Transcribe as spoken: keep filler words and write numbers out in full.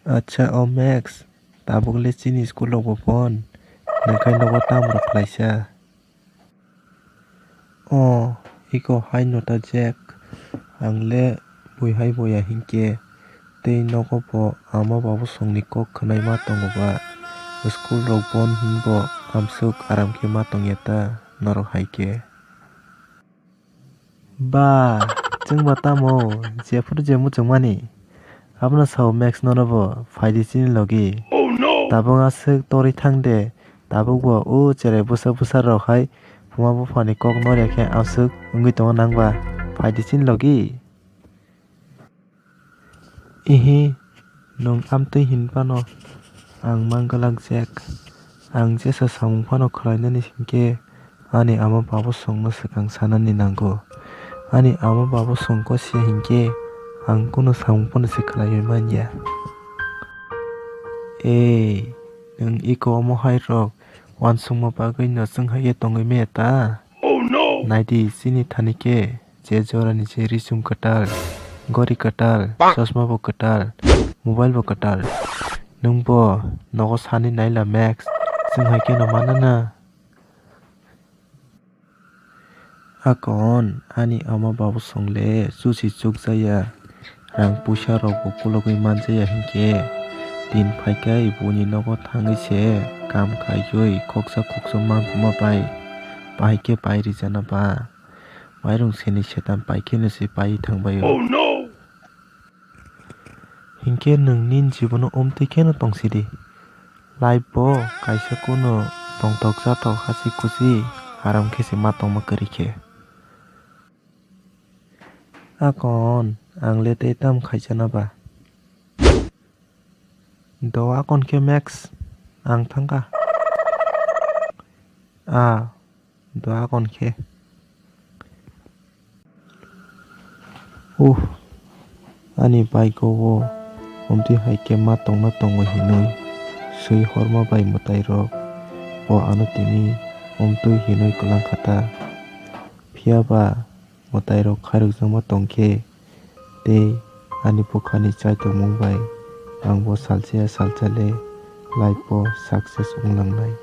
Acha o Max, tabuk le chini school rok bo bon, nangkhai nogo tamo rok khlaisa. O, iko hai no ta Jack, ang le bui hai boya hinkhe tei nogo bo ama babu songni kok khwnai ma tongo ba, school rok bon hinbo amsuk aram khe ma tongya ta norok hai khe. Ba, chwng ba tamo, jephuru je muchungmani, abono sao Max nono bo, phaidi chini logi. Tabuk aswk torwi thang de, tabuk bo o cherai bwsa bwsa rok hai, buma buphani kok norya khe aswk wngwi tongo nang ba, phaidi chini logi. Ihi, nwng amtwi hin phano ang mangwlak Jack. Ang jesa samung phano khlainani hinkhe ani ama babu songno swkang sanani nango. Ani ama babu songko siya hinkhe ang kunu samung phano se khlaiwi manya. Ei, nwng iko omo hai rok uansukma bagwi no chwng hai khe tongwi maya ta? Naidi chini thani khe. Je jorani je risum kwtal, gori kwtal, chosma bo kwtal, mobile bo kwtal. Nwng bo nogo sani naila Max, chwng hai kheno manana. Akon ani ama babu song le chusi chukjaya, rang puisa rok bo kulugwi manjaya hinkhe, din phaikhe buni nogo thangwi se kam khaiwi khoksa khoksa mangkuma bai, bahai khe bai rijana ba. Mairung sini setan pai kheno se pai thangbai o. Hinkhe nwng nini jibono omtwi kheno tongsidi. Life bo kaisa kunu tongthok chathok hasi khusi aram khe se ma tongma kwrwi khe. Akon ang le tei tamo khaijana ba. Do akon khe Max ang thangkha. A. Do akon khe. Uh, ani bike o omtwi hai khe ma tongna tongo hinwi swi horma bai mwtai rok bo ano tini omtwi hinwi kwlang kha ta. Phiya ba mwtai rok khairokjakma tong khe tei ani bwkhani chaitokmung bai ang bo salsa ya salsa le life o success wng langnai.